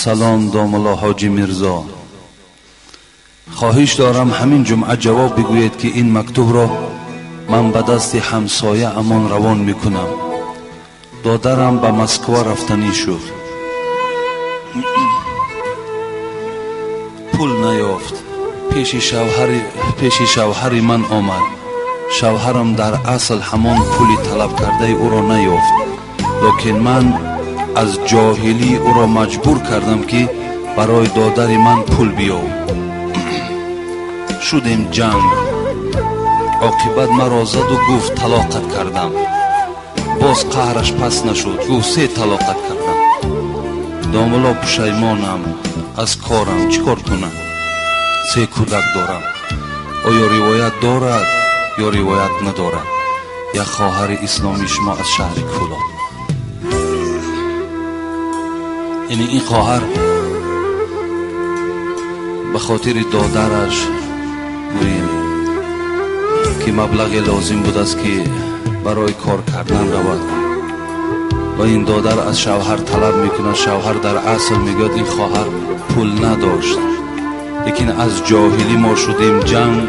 Салом, домулло Ҳоҷӣ Мирзо. Хоҳиш дорам, ҳамин ҷумъа ҷавоб бигӯед, ки ин мактубро ман ба дасти ҳамсоя амон равон мекунам. Додарам ба Москва рафтанӣ шуд, пул наёфт, пеши шавҳари ман омад. Шавҳарам дар асл ҳамон пули талаб кардаи ӯро наёфт, лекин ман аз ҷоҳилӣ ӯро маҷбур кардам, ки барои додари ман пул биёв. Шудем ҷанг. Оқибат маро заду гуфт: талоқат кардам. Боз қаҳраш паст нашуд, гуфт: се талоқат кардам. Домулло, пушаймонам аз корам, чӣ кор кунам? Се кӯдак дорам. Оё ривоят дорад ё ривоят надорад? Як хоҳари исломии шумо аз шаҳри Кӯлоб. Яъне ин хоҳар ба хотири додараш, гӯем, ки маблағе лозим будааст, ки барои кор кардан равад, ва ин додар аз шавҳар талаб мекунад. Шавҳар дар асл мегӯяд, ин хоҳар пул надошт, лекин аз ҷоҳилӣ мо шудем ҷанг.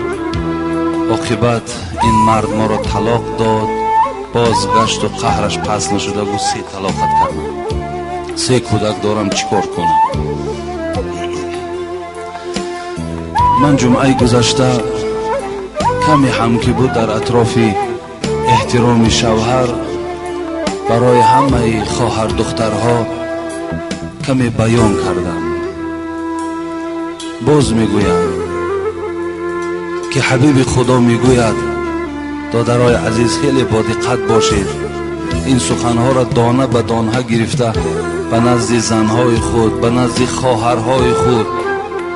Оқибат ин мард моро талоқ дод. Бозгашту қаҳраш паст нашуда, гуфт: се талоқат кардам. Се кӯдак дорам, чӣ кор кунам? Ман ҷумъаи гузашта каме ҳам ки буд дар атрофи эҳтироми шавҳар барои ҳамаи хоҳар-духтарҳо каме баён кардам. Боз мегӯям, ки ҳабиби Худо мегӯяд: додарои азиз, хеле бодиққат бошед, ин суханҳоро дона ба донҳа гирифта ба назди занҳои худ, ба назди хоҳарҳои худ,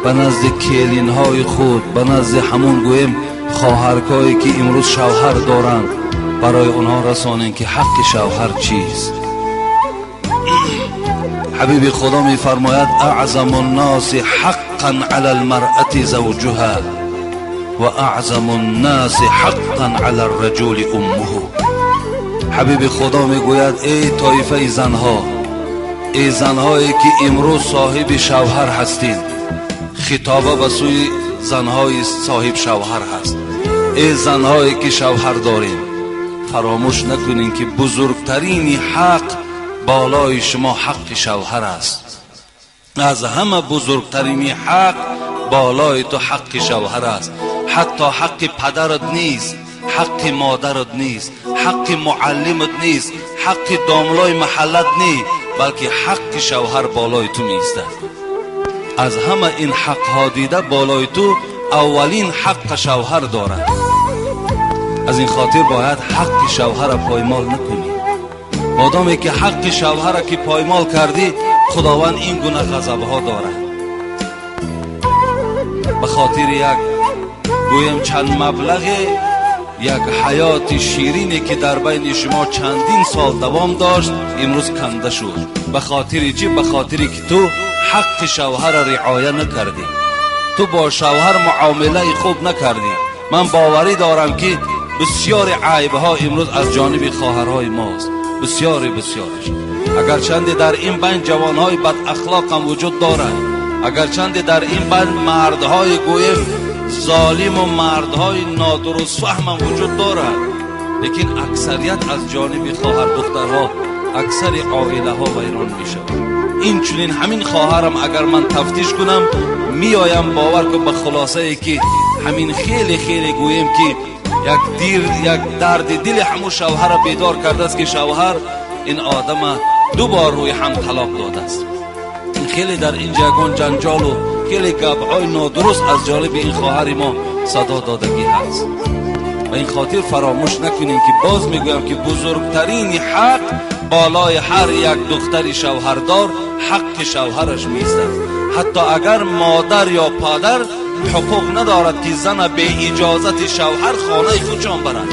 ба назди келинҳои худ, ба назди ҳамон, гӯем, хоҳаркое ки имрӯз шавҳар доранд, барои онҳо расонем, ки ҳаққи шавҳар чист. Ҳабиби Худо мефармояд: أعظم الناس حقا على المرأة زوجها وأعظم الناس حقا على الرجل أمه. Ҳабиби Худо мегӯяд: эй тоифаи занҳо, эй занҳое ки имрӯз соҳиби шавҳар ҳастед, хитоба ба сӯи занҳои соҳиб шавҳар ҳаст, эй занҳое ки шавҳар доред, фаромӯш накунед, ки бузургтарини ҳақ болои шумо ҳаққи шавҳар аст. Аз ҳама бузургтарини ҳақ болои ту ҳаққи шавҳар аст. Ҳатто ҳаққи падарат нест, ҳаққи модарат нест, ҳаққи муаллимат нест, ҳаққи домлои маҳаллат нест, балки ҳаққи шавҳар болои ту меистад. Аз ҳама ин ҳақҳо дида болои ту аввалин ҳаққа шавҳар дорад. Аз ин хотир бояд ҳаққи шавҳара поймол накунӣ. Модоме ки ҳаққи шавҳара ки поймол кардӣ, Худованд ин гуна ғазабҳо дорад. Ба хотири як, гӯем, чанд маблағе як ҳаёти ширине ки дар байни шумо чандин сол давом дошт, имрӯз канда шуд. Ба хотири чӣ? Ба хотире ки ту ҳаққи шавҳара риоя накардӣ, ту бо шавҳар муомилаи хуб накардӣ. Ман боварӣ дорам, ки бисёри айбҳо имрӯз аз ҷониби хоҳарҳои мост, бисёри бисёраш. Агарчанде дар ин байн ҷавонҳои бадахлоқ ҳам вуҷуд дорад, агарчанде дар ин байн мардҳои, гӯем, золиму мардҳои нодурустфаҳмам вуҷуд дорад, лекин аксарият аз ҷониби хоҳар-духтарҳо аксари оилаҳо вайрон мешавад. Инчунин ҳамин хоҳарам агар ман тафтиш кунам, меоям, бовар кун, ба хулосае, ки ҳамин хеле хеле, гӯем, ки як дир як дарди дили ҳамун шавҳара бедор кардааст, ки шавҳар ин одама ду бор рӯи ҳам талоқ додааст. Ин хеле дар ин ҷо ягон ҷанҷолу хеле гапҳои нодуруст аз ҷониби ин хоҳари мо садо додагӣ ҳаст. Ба ин хотир фаромӯш накунем, ки боз мегӯям, ки бузургтарини ҳақ болои ҳар як духтари шавҳардор ҳаққи шавҳараш меистад. Ҳатто агар модар ё падар ҳуқуқ надорад, ки зана бе иҷозати шавҳар хонаи худшон барад.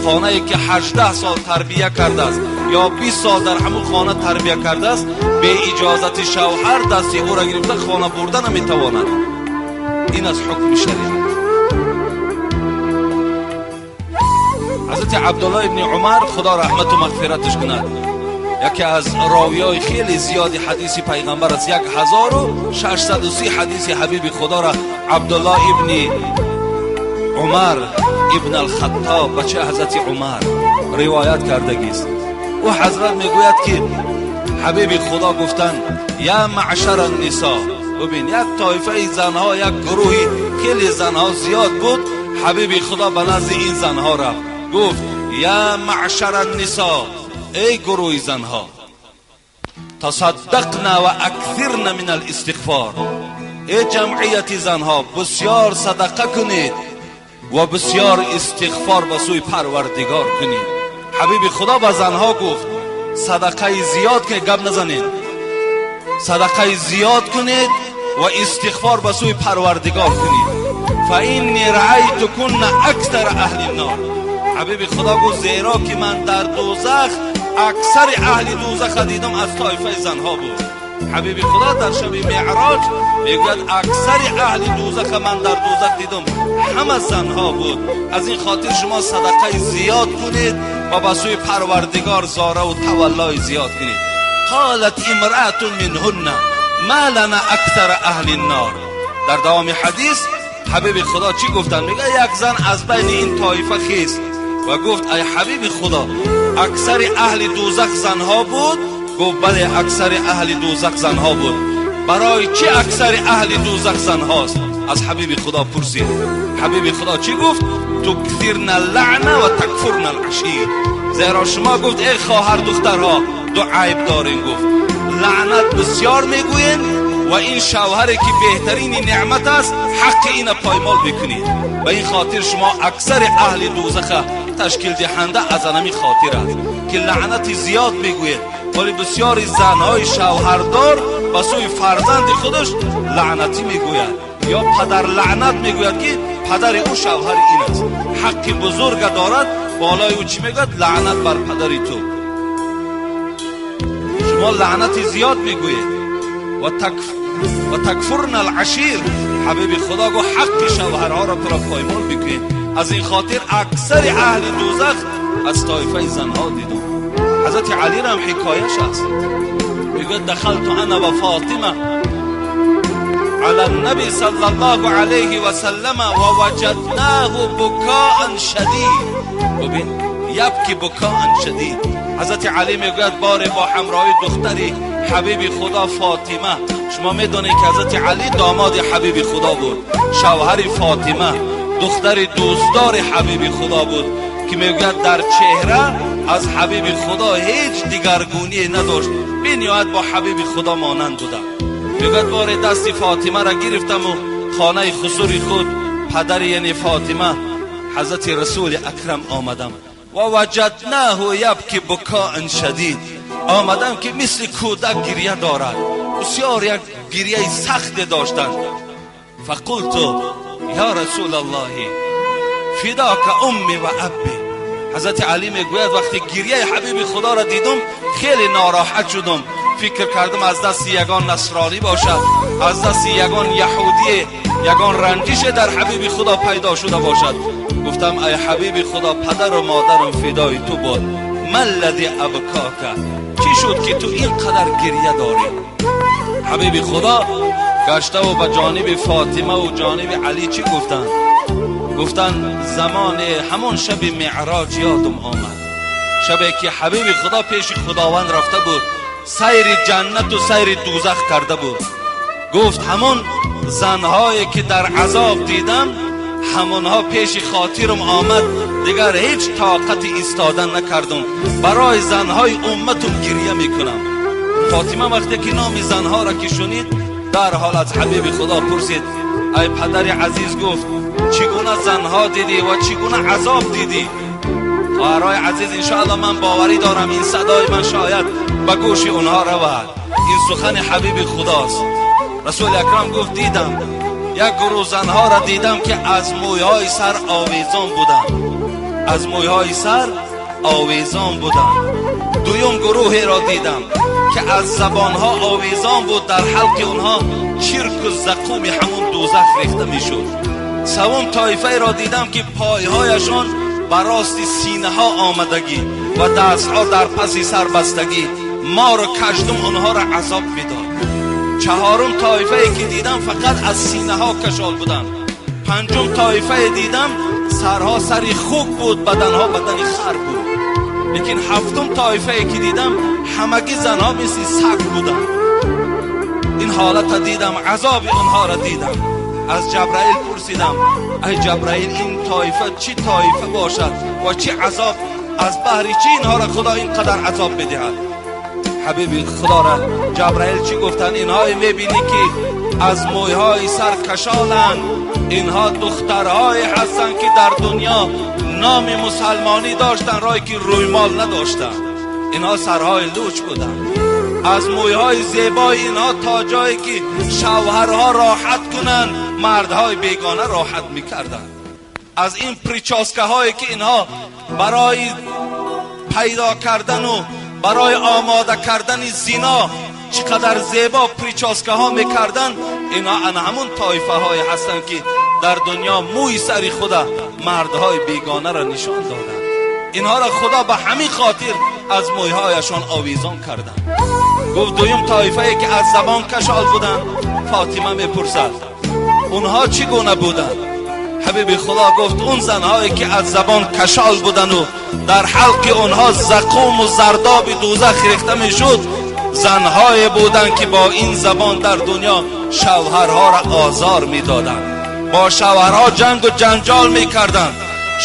Хонае ки 18 сол тарбия кардааст ё 20 сол дар ҳамун хона тарбия кардааст, бе иҷозати шавҳар дасти ӯро гирифта хона бурда наметавонад. Ин аз ҳукми шариат. Ҳазрати Абдулло ибни Умар, Худо раҳмату мағфираташ кунад. یکی از راویای خیلی زیادی حدیث پیغمبر است. 1630 حدیث حبیب خدا را عبدالله ابن عمر ابن الخطاب بچه حضرت عمر روایت کردگی است. او حضرت میگوید که حبیب خدا گفتند یا معشر النساء. ببین یک طایفه زنها، یک گروهی خیلی زنها زیاد بود. حبیب خدا به نزد این زنها رفت، گفت یا معشر النساء، ای گروه زنها، تصدقنا و اکثرنا من الاستغفار. ای جمعیت زنها، بسیار صدقه کنید و بسیار استغفار به سوی پروردگار کنید. حبیب خدا به زنها گفت صدقه زیاد کنید، گپ نزنید، صدقه زیاد کنید و استغفار به سوی پروردگار کنید. فإنی رأیتکن اکثر اهل النار. حبیب خدا گفت زیرا که من در دوزخ اکثر اهل دوزخ دیدم از طایفه زنها بود. حبیب خدا در شب معراج میگوید اکثر اهل دوزخ من در دوزخ دیدم همه زنها بود. از این خاطر شما صدقه زیاد کنید و به سوی پروردگار زاره و تولای زیاد کنید. قالت امرأة منهن ما لنا اکثر اهل النار. در دوام حدیث حبیب خدا چی گفتن؟ میگه یک زن از بین این طایفه خیست و گفت ای حبیب خدا، اکثر اهل دوزخ زنها بود؟ گفت بله، اکثر اهل دوزخ زنها بود. برای چی اکثر اهل دوزخ زنهاست؟ از حبیب خدا پرسید. حبیب خدا چی گفت؟ تکثرن اللعنه و تکفرن العشیر. زیرا شما گفت ای خواهر دخترها دو عیب دارین. گفت لعنت بسیار میگوین و این شوهری که بهترین نعمت است حق این پایمال بکنید. به این خاطر شما اکثر اهل دوزخ تشکیل دهنده از انمی خاطر است که لعنت زیاد میگوید، ولی بسیاری زنهای شوهردار به سوی فرزند خودش لعنتی میگوید یا پدر لعنت میگوید که پدر او شوهر این است، حق بزرگ دارد بالای او. چی میگوید؟ لعنت بر پدر تو. شما لعنت زیاد میگویید و تکفرن العشیر. حبیب خدا گفت حق شوهرها را تو را پایمال بکنید. از این خاطر اکثر اهل دوزخ از طایفه زنها دیدم. حضرت علی را هم حکایش است، میگوید دخلت انا و فاطمه علی النبی صلی الله علیه و سلم و وجدناه بکاء شدید. ببین یبکی بکاء شدید. حضرت علی میگوید بار با همراهی دختری حبیب خدا فاطمه. شما میدونید که حضرت علی داماد حبیب خدا بود، شوهر فاطمه دختر دوستدار حبیب خدا بود که میگوید در چهره از حبیب خدا هیچ دیگرگونی نداشت، بینیاد با حبیب خدا مانند بودم. میگوید بار دست فاطمه را گرفتم و خانه خسوری خود پدر یعنی فاطمه حضرت رسول اکرم آمدم و وجدناه یبکی بکاء شدید. آمدم که مثل کودک گریه دارد، بسیار یک گریه سخت داشتند. فقلت یا رسول الله فداک امی و ابی. حضرت علی میگوید وقتی گریه حبیب خدا را دیدم خیلی ناراحت شدم، فکر کردم از دست یگان نصرانی باشد، از دست یگان یهودی، یگان رنجش در حبیب خدا پیدا شده باشد. گفتم ای حبیب خدا، پدر و مادرم فدای تو بود، ما الذی ابکاک، چی شد که تو اینقدر گریه داری؟ حبیب خدا گشته و به جانب فاطمه و جانب علی چی گفتن؟ گفتن زمان همون شب معراج یادم آمد، شبی که حبیب خدا پیش خداوند رفته بود، سیر جنت و سیر دوزخ کرده بود. گفت همون زنهایی که در عذاب دیدم همونها پیش خاطرم آمد، دیگر هیچ طاقت ایستادن نکردم، برای زنهای امتم گریه میکنم. فاطمه وقتی که نام زنها را که شنید در حال از حبیب خدا پرسید ای پدر عزیز، گفت چگونه زنها دیدی و چگونه عذاب دیدی؟ خواهرای عزیز، انشاءالله من باوری دارم این صدای من شاید به گوش اونها رود، این سخن حبیب خداست. رسول اکرم گفت دیدم یک گروه زنها را دیدم که از مویهای سر آویزان بودند، از مویهای سر آویزان بودند. دویم گروهی را دیدم که از زبانها آویزان بود، در حلق اونها چرک و زقوم همون دوزخ ریخته میشد. سوم طایفه را دیدم که پایهایشان به راست سینه ها آمدگی و دستها در پس سر بستگی. мор ва каждум онҳоро азоб медод. Чаҳорум тоифае ки дидам, фақат аз синаҳо кашол буданд. Панҷум тоифае дидам, сарҳо сари хук буд, баданҳо бадани хар буд. Лекин ҳафтум тоифае ки дидам, ҳамагӣ занҳо мисли саг буданд. Ин ҳолатро дидам, азоби онҳоро дидам. Аз Ҷабраил пурсидам: ай Ҷабраил, ин тоифа чӣ тоифа бошад ва чӣ азоб, аз баҳри чӣ инҳоро Худо ин қадар азоб медиҳад? Ҳабиби Худоро Ҷабраил чӣ гуфтанд? Инҳое мебинӣ ки аз мӯйҳои сар кашоланд, инҳо духтарҳое ҳастанд ки дар дунё номи мусалмонӣ доштанд, рое ки рӯймол надоштанд. Инҳо сарҳои луч буданд. Аз мӯйҳои зебои инҳо то ҷое ки шавҳарҳо роҳат кунанд, мардҳои бегона роҳат мекарданд. Аз ин прическа ҳое ки инҳо барои пайдо кардану барои омода кардани зино чӣ қадар зебо прическа ҳо мекарданд, инҳо ана ҳамун тоифаҳое ҳастанд ки дар дунё мӯи сари худа мардҳои бегонаро нишон доданд. Инҳоро Худо ба ҳамин хотир аз мӯйҳояшон овезон карданд. Гуфт: дуюм тоифае ки аз забон кашол буданд. Фотима мепурсад: онҳо чӣ гуна буданд? Ҳабиби Худо гуфт: он занҳое ки аз забон кашол будану дар ҳалқи онҳо зақуму зардоби дӯзах рехта мешуд, занҳое буданд ки бо ин забон дар дунё шавҳарҳоро озор медоданд, бо шавҳарҳо ҷангу ҷанҷол мекарданд,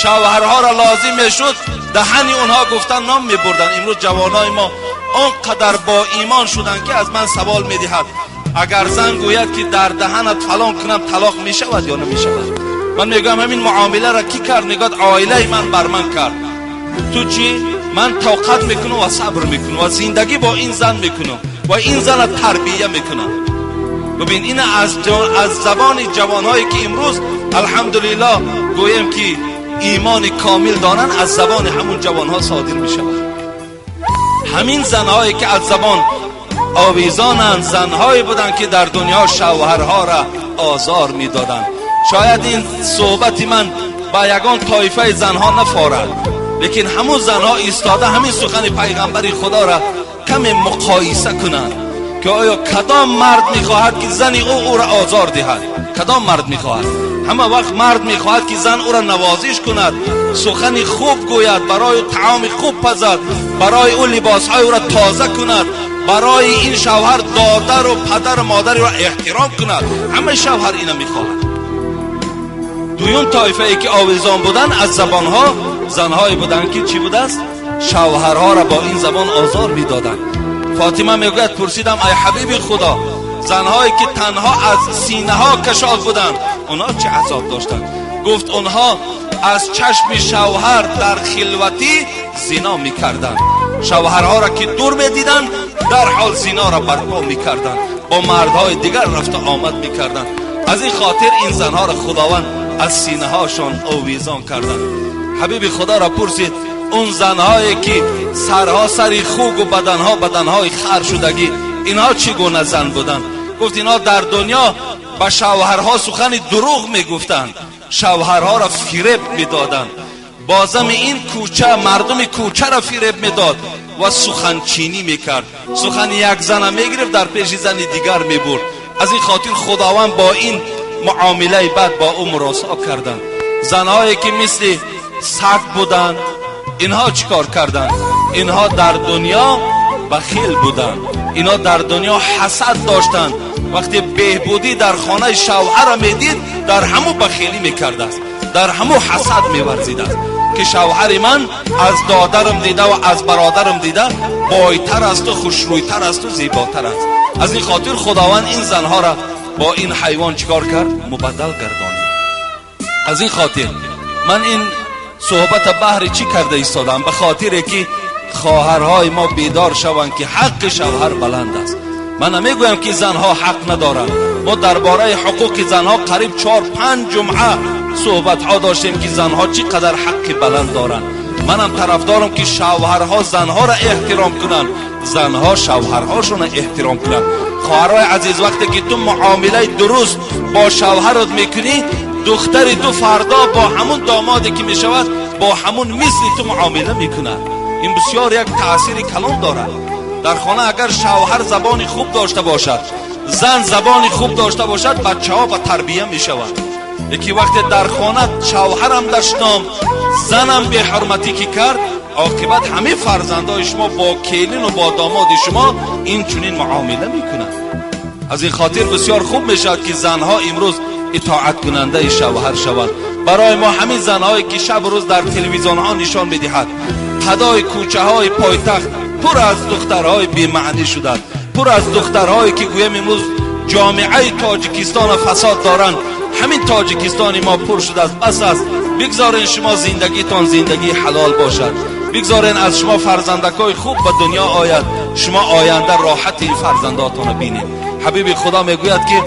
шавҳарҳоро лозим мешуд даҳани онҳо гуфтан ном мебурданд. Имрӯз ҷавонои мо он қадар бо имон шуданд ки аз ман савол медиҳад: агар зан гӯяд ки дар даҳанат фалон кунам, талоқ мешавад ё намешавад? Ман мегӯям: ҳамин муомиларо кӣ кард? Мегӯяд: оилаи ман бар ман кард. Ту чӣ? Ман тоқат мекунам ва сабр мекунам ва зиндагӣ бо ин зан мекунам ва ин зана тарбия мекунам. Бибин, ина аз забони ҷавонҳое ки имрӯз, алҳамдулиллоҳ, гӯем ки имони комил доранд, аз забони ҳамун ҷавонҳо содир мешавад. Ҳамин занҳое ки аз забон овезонанд, занҳое буданд ки дар дунё шавҳарҳоро озор медоданд. Шояд ин суҳбати ман ба ягон тоифаи занҳо нафорад, лекин ҳамун занҳо истода ҳамин сухани пайғамбари Худоро каме муқоиса кунанд ки оё кадом мард мехоҳад ки зани ӯ ӯро озор диҳад? Кадом мард мехоҳад? Ҳама вақт мард мехоҳад ки зан ӯро навозиш кунад, сухани хуб гӯяд, барои ӯ таоми хуб пазад, барои ӯ либосҳои ӯро тоза кунад, барои ин шавҳар додару падару модари ӯро эҳтиром кунад. Ҳамаи шавҳар ина мехоҳад. Дуюм тоифае ки овезон буданд аз забонҳо, занҳое буданд ки чӣ будааст? Шавҳарҳоро бо ин забон озор медоданд. Фотима мегӯяд: пурсидам: ай ҳабиби Худо, занҳое ки танҳо аз синаҳо кашол буданд, онҳо чӣ азоб доштанд? Гуфт: онҳо аз чашми шавҳар дар хилватӣ зино мекарданд. Шавҳарҳоро ки дур медиданд, дарҳол зиноро барпо мекарданд, бо мардҳои дигар рафта омад мекарданд. Аз ин хотир ин занҳоро Худованд аз синаҳошон овезон карданд. Ҳабиби Худоро пурсид: он занҳое ки сарҳо сари хугу баданҳо баданҳои хар шудагӣ, инҳо чӣ гуна зан буданд? Гуфт: инҳо дар дунё ба шавҳарҳо сухани дурӯғ мегуфтанд, шавҳарҳоро фиреб медоданд, бозами ин кӯча мардуми кӯчаро фиреб медод ва суханчинӣ мекард. Сухани як зана мегирифт, дар пеши зани дигар мебурд. Аз ин хотир Худованд бо ин муомилаи бад бо ӯ муросо карданд. Занҳое ки мисли саг буданд, инҳо чӣ кор карданд? Инҳо дар дунё бахил буданд, инҳо дар дунё ҳасад доштанд. Вақте беҳбудӣ дар хонаи шавҳара медид, дар ҳаму бахилӣ мекардааст, дар ҳаму ҳасад меварзидааст ки шавҳари ман аз додарам дида ва аз бародарам дида бойтар асту хушрӯйтар асту зеботар аст. Аз ин хотир Худованд ин занҳоро бо ин ҳайвон чӣ кор кард? Мубаддал гардонид. Аз ин хотир ман ин суҳбата баҳри чӣ карда истодам? Ба хотире ки хоҳарҳои мо бедор шаванд ки ҳаққи шавҳар баланд аст. Ман намегӯям ки занҳо ҳақ надоранд. Мо дар бораи ҳуқуқи занҳо қариб 4-5 ҷумъа суҳбатҳо доштем ки занҳо чӣ қадар ҳаққи баланд доранд. Манам тарафдорам ки шавҳарҳо занҳоро эҳтиром кунанд, занҳо шавҳарҳошонро эҳтиром кунанд. Хоҳарҳои азиз, вақте ки ту муомилаи дуруст бо шавҳарот мекунӣ, духтари ту фардо бо ҳамун домоде ки мешавад, бо ҳамун мисли ту муомила мекунад. Ин бисёр як таъсири калон дорад. Дар хона агар шавҳар забони хуб дошта бошад, зан забони хуб дошта бошад, бачаҳо ба тарбия мешаванд. Яке вақте дар хона шавҳарам дашном, занам беҳурматӣ ки кард, оқибат ҳамаи фарзандои шумо бо келин ва бо домоди шумо ин чунин муомила мекунанд. Аз ин хотир бисёр хуб мешавад ки занҳо имрӯз итоаткунандаи шавҳар шаванд. Барои мо ҳамин занҳое ки шаб рӯз дар телевизионҳо нишон медиҳад, қадои кӯчаҳои пойтахт пур аз духтарҳои бемаънӣ шуданд, пур аз духтарҳое ки гӯям имрӯз ҷомеаи Тоҷикистонро фасод доранд. Ҳамин Тоҷикистони мо пур шудааст. Бас аст. Бигзорен шумо зиндагитон зиндагии ҳалол бошад. Бигзорен аз шумо фарзандакҳои хуб ба дунё ояд. Шумо оянда роҳати ин фарзандотонро бинед. Ҳабиби Худо мегӯяд ки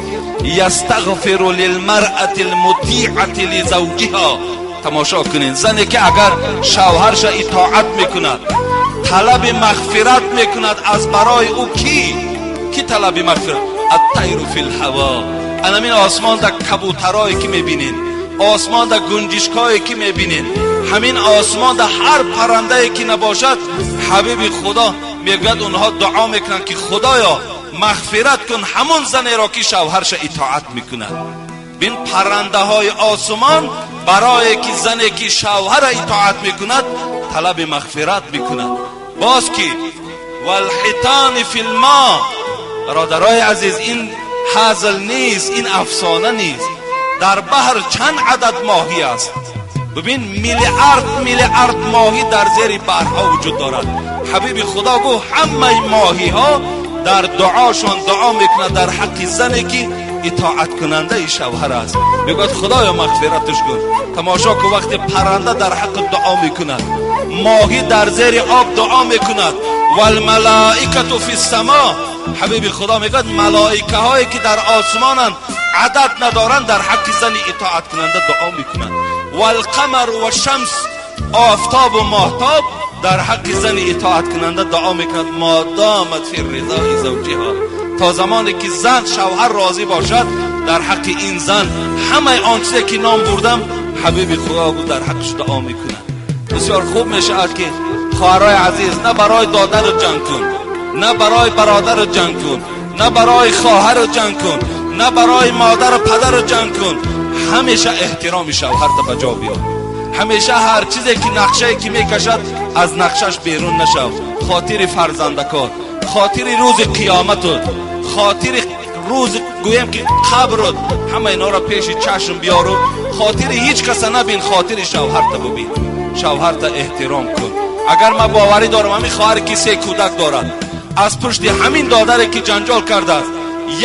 یستغفر للمرأة المطیعة لزوجها. тамошо кунед, зане ки агар шавҳарша итоат мекунад, талаби мағфират мекунад, аз барои ӯ ки талаби мағфират? الطیر فی الهوا. анамин осмон дар кабутарое ки мебинед, осмон дар гунҷишкое ки мебинед, ҳамин осмон дар ҳар паррандае ки набошад, ҳабиби Худо мегӯяд онҳо дуо мекунанд ки Худоё мағфират кун ҳамон занеро ки шавҳарша итоат мекунад. Бин, паррандаҳои осмон барое ки зане ки шавҳара итоат мекунад талаби мағфират мекунад. Боз ки валҳитони филма. Бародарои азиз, ин ҳазл нест, ин афсона нест. Дар баҳр чанд адад моҳӣ аст? Бибин, миллиард миллиард моҳӣ дар зери баҳрҳо вуҷуд дорад. Ҳабиби Худо гуфт ҳамаи моҳиҳо дар дуошон дуо мекунад дар ҳаққи зане ки итоаткунандаи шавҳар аст. Мегӯяд Худоё мағфираташ кун. Тамошо кун, вақте парранда дар ҳаққи дуо мекунад, моҳӣ дар зери об дуо мекунад, валмалоикату фи ссамо. Ҳабиби Худо мегӯяд малоикаҳое ки дар осмонанд адад надоранд дар ҳаққи зани итоаткунанда дуо мекунанд. валқамару вашшамс, офтобу моҳтоб дар ҳаққи зани итоаткунанда дуо мекунад. модомат фи ризои завҷиҳо. То замоне ки зан шавҳар розӣ бошад, дар ҳаққи ин зан ҳамаи он чизе ки ном бурдам, ҳабиби Худо гуфт дар ҳаққаш дуо мекунад. Бисёр хуб мешавад ки хоҳарои азиз, на барои додару ҷанг кун, на барои бародару ҷанг кун, на барои хоҳару ҷанг кун, на барои модару падару ҷанг кун. Ҳамеша эҳтироми шавҳарта ба ҷо биёр. Ҳамеша ҳар чизе ки нақшае ки мекашад аз нақшаш берун нашав. Хотири фарзандакот, хотири рӯзи қиёматут, хотири рӯзи гӯем ки қабрут, ҳама инҳоро пеши чашм биёру хотири ҳеҷ каса набин, хотири шавҳарта бубин. Шавҳарта эҳтиром кун. Агар ман боварӣ дорам ҳамин хоҳаре ки се кӯдак дорад, аз пушти ҳамин додаре ки ҷанҷол кардааст,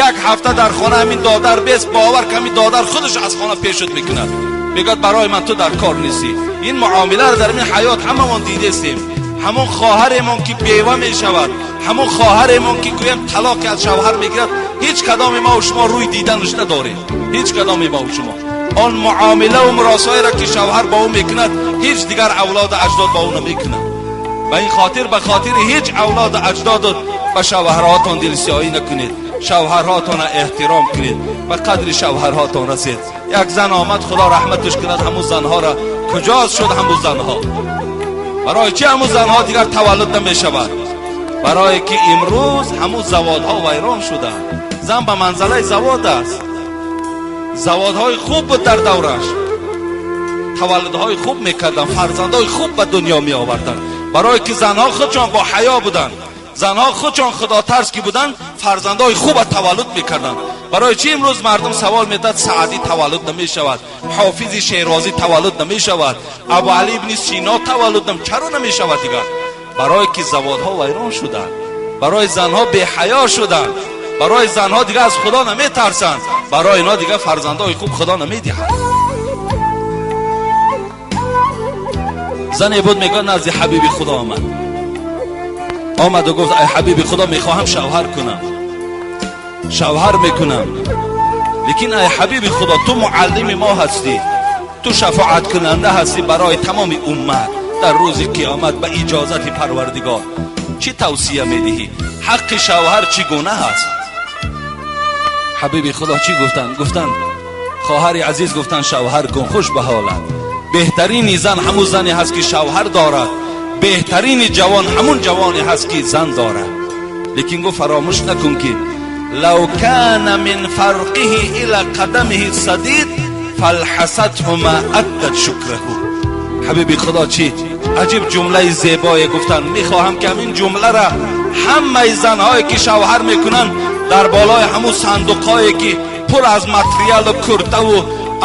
як ҳафта дар хона ҳамин додар бес, бовар ки ҳамин додар худаш аз хона пешуд мекунад, мегӯяд барои ман ту дар кор нестӣ. Ин муомиларо дар ин ҳаёт ҳамамон дидестем. Ҳамон хоҳаремон ки бева мешавад, ҳамон хоҳаремон ки гӯям талоқи аз шавҳар мегирад, ҳеҷ кадоми мо шумо рӯй диданаш надорем. Ҳеҷ кадоми мо шумо он муомилаву муросоеро ки шавҳар бо ӯ мекунад, ҳеҷ дигар авлоду аҷдод бо ӯ намекунад. Ба ин хотир ба хотири ҳеҷ авлоду аҷдодот ба шавҳарҳоятон дилсиёҳӣ накунед. Шавҳарҳоятонро эҳтиром кунед, ба қадри шавҳарҳоятон расед. Як зан омад, Худо раҳматаш кунад ҳамун занҳоро. Куҷо шуд ҳамун занҳо? Барои чӣ ҳамун занҳо дигар таваллуд намешавад? Барое ки имрӯз ҳамун заводҳо вайрон шуданд. Зан ба манзалаи завод аст. Заводҳои хуб буд дар давраш, таваллудҳои хуб мекарданд, фарзандҳои хуб ба дунё меоварданд. Барое ки занҳо худшон бо ҳаё буданд, занҳо худшон худотарс ки буданд, фарзандҳои хуба таваллуд мекарданд. Барои чӣ имрӯз мардум савол медиҳад Саъдӣ таваллуд намешавад, Ҳофизи Шерозӣ таваллуд намешавад, Абуалӣ ибни Сино таваллуд чаро намешавад дигар? Барое ки заводҳо вайрон шуданд, барои занҳо беҳаё шуданд, барои занҳо дигар аз Худо наметарсанд, барои инҳо дигар фарзандҳои хуб Худо намедиҳад. Зане буд, мегӯяд назди ҳабиби Худо омад. Омаду гуфт ай ҳабиби Худо, мехоҳам шавҳар кунам, шавҳар мекунам, лекин ай ҳабиби Худо, ту муаллими мо ҳастӣ, ту шафоаткунанда ҳастӣ барои тамоми уммат дар рӯзи қиёмат ба иҷозати Парвардигор. Чӣ тавсия медиҳӣ? Ҳаққи шавҳар чӣ гуна ҳаст? Ҳабиби Худо чӣ гуфтанд? Гуфтанд хоҳари азиз, гуфтанд шавҳар кун, хуш ба ҳолат. Беҳтарини зан ҳамун зане ҳаст ки шавҳар дорад, беҳтарини ҷавон ҳамун ҷавоне ҳаст ки зан дорад. Лекин гуфт, фаромӯш накун, ки لو كان من فرقه إلى قدمه صديد فلحسته ما أدت شكره. Ҳабиби Худо чӣ аҷиб ҷумлаи зебое гуфтанд. Мехоҳам, ки ҳамин ҷумлара ҳамаи занҳое, ки шавҳар мекунанд, дар болои ҳамун сандуқҳое, ки пур аз материалу куртаву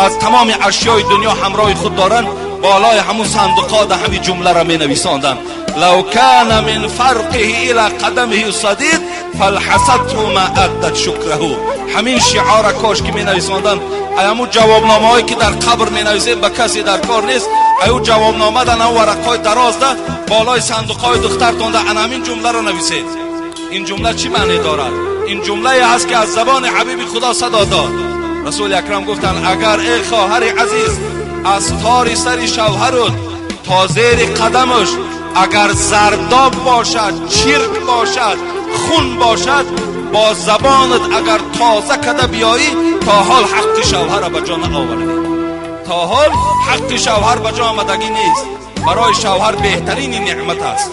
аз тамоми ашёи дунё ҳамроҳи худ доранд, болои ҳамун сандуқҳо да ҳамин ҷумлара менависонданд: لو كان من فرقه إلى قدمه صديد فلحسته ما أدت شكره. Ҳамин шиора кош ки менависонданд. Ҳамун ҷавобномаҳое, ки дар қабр менависем, ба касе дар кор нест. Аю ҷавобнома да на варақҳои дарозда болои сандуқҳои духтартонда ана ҳамин ҷумларо нависед. Ин ҷумла чӣ маъне дорад? Ин ҷумлае ҳаст, ки аз забони ҳабиби Худо садо дод. Расули Акрам гуфтанд: агар, эй хоҳари азиз, аз тори сари шавҳарут то зери қадамаш агар зардоб бошад, чирк бошад, хун бошад, бо забонат агар тоза када биёӣ, то ҳол ҳаққи шавҳара ба ҷо наовардӣ, то ҳол ҳаққи шавҳар ба ҷо омадагӣ нест. Барои шавҳар беҳтарини неъмат аст.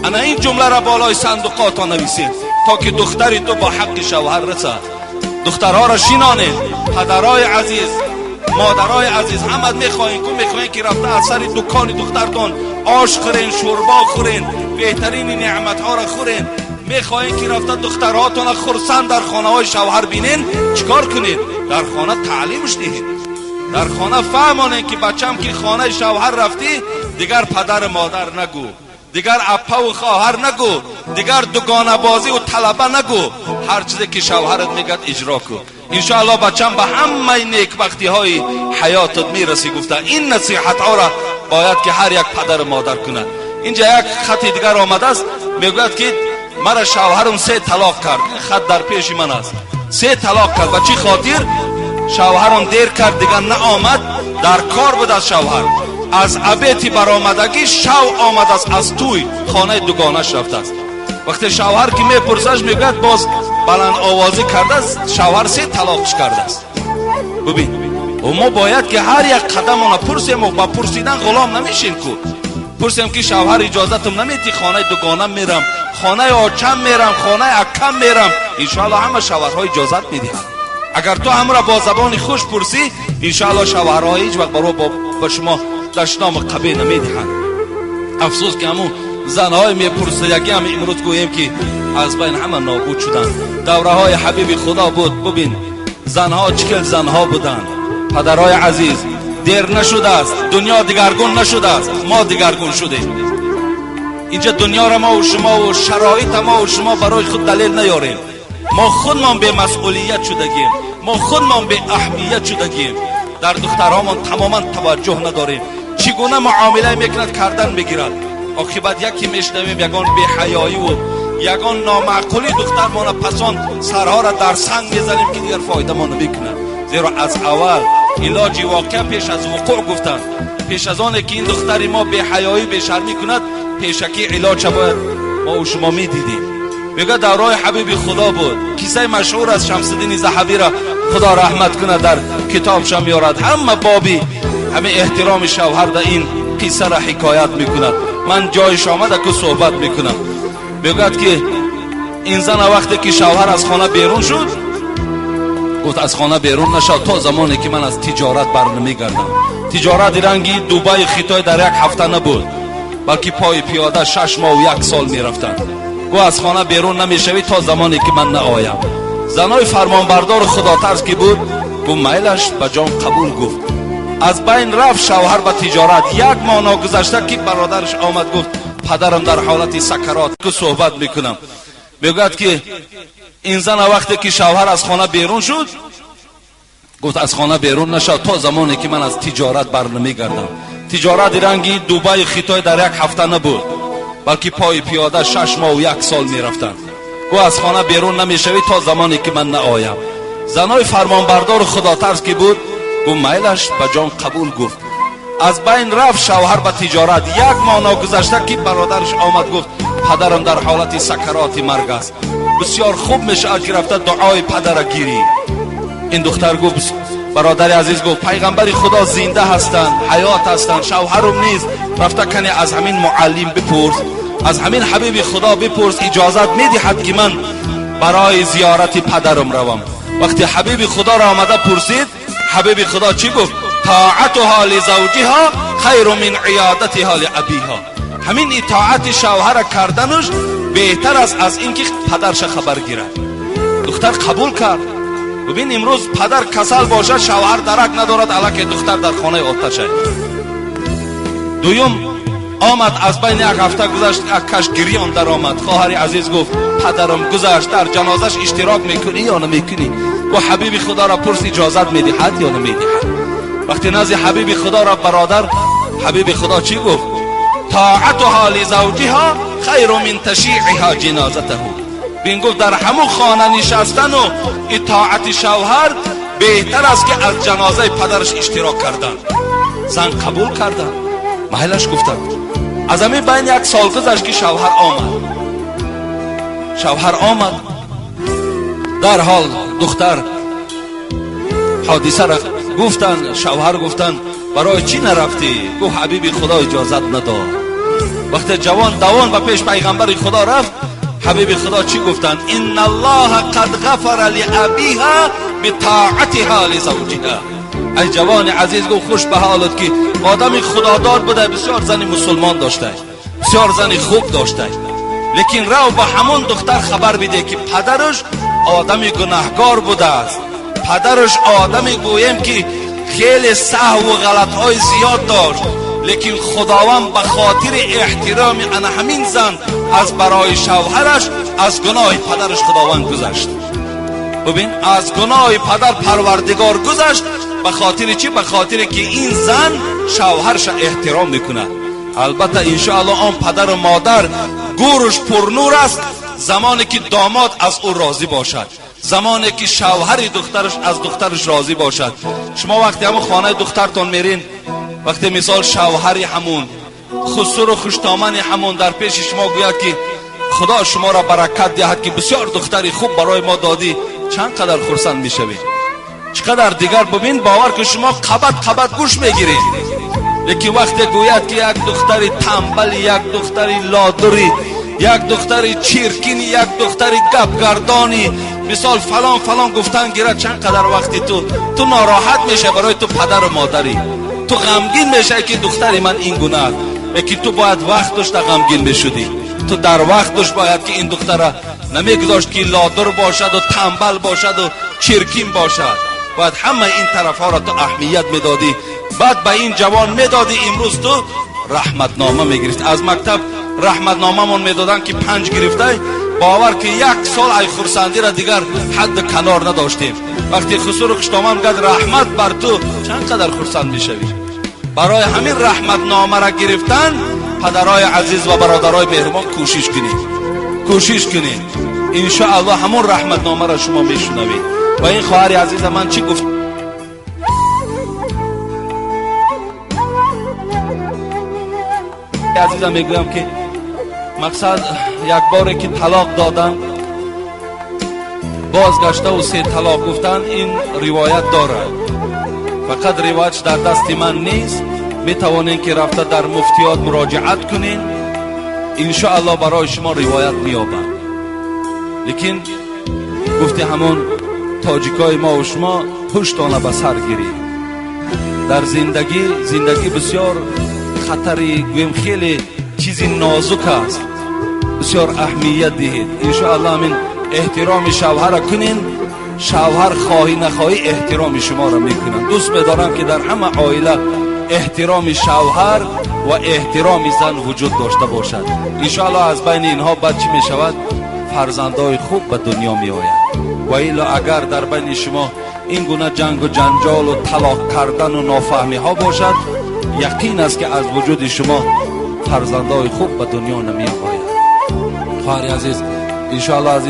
Ана ин ҷумларо болои сандуқото нависед, то ки духтари ту бо ҳаққи шавҳар расад. Духтарҳоро шинонед. Падарои азиз, модарои азиз, ҳамат мехоҳем ку, мехоҳем, ки рафта аз сари дукони духтартон ош хӯрен, шӯрбо хӯрен, беҳтарини неъматҳоро хӯрен. Мехоҳем, ки рафта духтарҳотона хурсанд дар хонаҳои шавҳар бинен. Чӣ кор кунед? Дар хона таълимш диҳед, дар хона фаҳмонед, ки бачам, ки хонаи шавҳар рафтӣ, дигар падару модар нагӯ, дигар аппаву хоҳар нагӯ, дигар дугонабозиву талаба нагӯ. Ҳар чизе ки шавҳарат мегӯяд, иҷро кун. Иншоалло, бачам, ба ҳамаи некбахтиҳои ҳаётат мерасӣ, гуфта. Ин насиҳатҳоро бояд, ки ҳар як падару модар кунад. Инҷа як хати дигар омадааст, мегӯяд, ки мара шавҳарам се талоқ кард. Ин хат дар пеши ман аст. Се талоқ кард. Ба чӣ хотир? Шавҳарам дер кард, дигар наомад, дар кор буд. Аз шавҳар аз обед и баромадагӣ шав омадааст, аз тӯй хонаи дугонаш рафтааст. Вақте шавҳар ки мепурсаш, мегӯяд, боз баландовозӣ кардааст. Шавҳар се талоқш кардааст. Бубин, мо бояд, ки ҳар як қадамона пурсему ба пурсидан ғулом намешем ку. Пурсем, ки шавҳар, иҷозатам наметӣ, хонаи дугонам мерам, хонаи очам мерам, хонаи акам мерам? Иншоалло, ҳама шавҳарҳо иҷозат медиҳанд. Агар ту ҳамро бо забони хуш пурсӣ, иншоалло, шавҳарҳо ҳеҷ вақт баро ба шумо дашному қабеҳ намедиҳанд. Афсӯс, ки ҳамун занҳои мепурсиягӣ ҳам имрӯз гӯем, ки аз байн ҳама нобуд шуданд. Давраҳои ҳабиби Худо буд, бубин, занҳо чӣ хел занҳо буданд. Падарҳои азиз, дер нашудааст, дунё дигаргун нашудааст, мо дигаргун шудем. Инҷа дунёро мову шумову шароита мову шумо барои худ далел наёрем. Мо худмон бемасъулият шудагем, мо худмон беаҳамият шудагем, дар духтарҳомон тамоман таваҷҷӯҳ надорем. Чӣ гуна муомила мекунад, кардан мегирад. Оқибат яке мешунавем, ягон беҳаёиву ягон номаъқулӣ духтармона, пасон сарҳоро дар санг мезанем, ки дигар фоидамо намекунад. Зеро аз аввал илоҷи воқеа пеш аз вуқӯъ гуфтанд. Пеш аз оне ки ин духтари мо беҳаёӣ, бешармӣ кунад, пешакӣ илоҷа бояд мо шумо медидем. Мегӯяд, давраи ҳабиби Худо буд. Қиссаи машҳур аз Шамсиддини Заҳабиро, Худо раҳмат кунад, дар китобша меорад. Ҳама боби ҳамин эҳтироми шавҳар да ин қиссаро ҳикоят мекунад. Ман ҷоиш омада ку суҳбат мекунам. Мегӯяд, ки ин зана вақте ки шавҳар аз хона берун шуд, гуфт: аз хона берун нашав, то замоне ки ман аз тиҷорат бар намегардам. Тиҷорати ранги Дубаю Хитой дар як ҳафта набуд, балки пои пиёда 6 моҳу як сол мерафтанд. Гӯ, аз хона берун намешавӣ, то замоне ки ман наоям. Занои фармонбардору худотарс ки буд, гӯ, майлаш, ба ҷон, қабул, гуфт. Аз байн рафт шавҳар ба тиҷорат. Як моҳ ногузашта, ки бародараш омад, гуфт: падарам дар ҳолати сакарот. Ку суҳбат мекунам. Мегӯяд, ки ин зана вақте ки шавҳар аз хона берун шуд, гуфт: аз хона берун нашав, то замоне ки ман аз тиҷорат бар намегардам. Тиҷорати ранги Дубаю Хитой дар як ҳафта набуд, балки пои пиёда 6 моҳу як сол мерафтанд. Гӯ, аз хона берун намешавӣ, то замоне ки ман наоям. Занои фармонбардору худотарс ки буд, гӯ, майлаш, ба ҷон, қабул, гуфт. Аз байн рафт шавҳар ба тиҷорат. Як моҳ ногузашта, ки бародараш омад, гуфт: падарам дар ҳолати сакароти марг аст, бисёр хуб мешавад, ки рафта дуои падара гирӣ. Ин духтар гуфт: бародари азиз, гуфт, пайғамбари Худо зинда ҳастанд, ҳаёт ҳастанд, шавҳарум нест, рафта кане аз ҳамин муаллим бипурс. Аз ҳамин ҳабиби Худо бипурс, иҷозат медиҳад ки ман барои зиёрати падарам равам. Вақте ҳабиби Худо ро омада пурсид, ҳабиби Худо чӣ гуфт? طاعتها لزوجها خیر من عیادتها لابیها. ҳамин итоати шавҳара карданаш беҳтар аст аз инки падарша хабар гирад. Духтар қабул кард. Бибин, имрӯз падар касал бошад, шавҳар дарак надорад, аллакай духтар дар хонаи оташа. Дуюм омад, аз байни як ҳафта гузашт, акаш гирён даромад. Хоҳари азиз гуфт: падарам гузашт, дар ҷанозаш иштирок мекунӣ ё намекунӣ? Гуфт: ҳабиби Худоро пурс, иҷозат медиҳад ё намедиҳад. Вақте назди ҳабиби Худо рафт бародар, ҳабиби Худо чӣ гуфт? طاعتها لزوجها خیر من تشیعها جنازته. بین گفت در همون خانه نشستن و اطاعت شوهر بهتر است که از جنازه پدرش اشتراک کردن. زن قبول کردن، маҳлаш гуфтанд. Аз ҳамин байн як сол гузашт ки шавҳар омад. Шавҳар омад, дарҳол духтар ҳодисаро гуфтанд. Шавҳар гуфтанд: барои чӣ нарафтӣ? Гуфт: ҳабиби Худо иҷозат надод. Вақте ҷавон давон ба пеш пайғамбари Худо рафт, ҳабиби Худо чӣ гуфтанд? إن الله قد غفر لأبيها بطاعتها لزوجها. Ай ҷавони азиз, гуфт, хуш ба ҳолат ки одами худодор буда, бисёр зани мусулмон дошта, бисёр зани хуб дошта, лекин рав ба ҳамон духтар хабар биде ки падараш одами гунаҳгор будааст. Падараш одами, гӯем ки, хеле саҳву ғалатҳои зиёд дошт, лекин Худованд ба хотири эҳтироми ана ҳамин зан аз барои шавҳараш аз гуноҳи падараш Худованд гузашт. Бибин, аз гуноҳи падар Парвардигор гузашт. Ба хотири чӣ? Ба хотире ки ин зан шавҳарша эҳтиром мекунад. Албатта, иншоалло, он падару модар гӯрш пурнур аст, замоне ки домод аз ӯ розӣ бошад, замоне ки шавҳари духтараш аз духтараш розӣ бошад. Шумо вақте ҳамун хонаи духтартон мерин, вақте мисол шавҳари ҳамун хусуру хуштомани ҳамун дар пеши шумо гӯяд ки Худо шуморо баракат диҳад, ки бисёр духтари хуб барои мо додӣ, чанд қадар хурсанд мешавед, чӣ қадар дигар. Бибин, бовар ки шумо қабат қабат гӯш мегиред. Лекин вақте гӯяд ки як духтари тамбали, як духтари лодури, як духтари чиркини, як духтари гапгардони, мисол фалон фалон гуфтан гирад, чанд қадар вақти ту нороҳат мешавӣ. Барои ту падару модарӣ, ту ғамгин мешавӣ ки духтари ман ин гуна аст. Лекин ту бояд вақт дошта ғамгин мешудӣ. Ту дар вақт дошт бояд ки ин духтара намегузошт ки лодур бошаду тамбал бошаду чиркин бошад. Бояд ҳама ин тарафҳоро ту аҳамият медодӣ, баъд ба ин ҷавон медодӣ. Имрӯз ту раҳматнома мегирифт. Аз мактаб раҳматномамон медоданд ки 5 гирифтай, бовар ки як сол ай хурсандира дигар ҳадду канор надоштем. Вақте хусуру хуштоман гад раҳмат бар ту, чанд қадар хурсанд мешавӣ. Барои ҳамин раҳматномара гирифтан, падарои азиз ва бародарои меҳрубон, кӯшиш кунед, кӯшиш кунед. Иншоаллоҳ, ҳамон раҳматномаро шумо мешунавед. Ва ин хоҳари азиза ман чӣ гуфт? Азизам, мегӯям ки мақсад як боре ки талоқ додам, бозгаштаву се талоқ гуфтан, ин ривоят дорад, фақат ривоятш дар дасти ман нест. Метавонем ки рафта дар муфтиёт муроҷиат кунем, иншоаллоҳ, барои шумо ривоят меёбад. Лекин гуфти ҳамон тоҷикои мову шумо, ҳуштона ба сар гиред дар зиндагӣ. Зиндагӣ бисёр хатари, гӯем, хеле чизи нозук аст. Бисёр аҳамият диҳед. Иншоаллоҳ, ҳамин эҳтироми шавҳара кунен, шавҳар хоҳӣ нахоҳӣ эҳтироми шуморо мекунанд. Дӯст медорам ки дар ҳама оила эҳтироми шавҳар ва эҳтироми зан вуҷуд дошта бошад. Иншоаллоҳ, аз байни инҳо баъд чӣ мешавад? Фарзандои хуб ба дунё меояд. Ва илло агар дар байни шумо ин гуна ҷангу ҷанҷолу талоқ кардану нофаҳмиҳо бошад, яқин аст ки аз вуҷуди шумо фарзандои хуб ба дунё намеояд. Хоҳари азиз, иншоаллоҳ, аз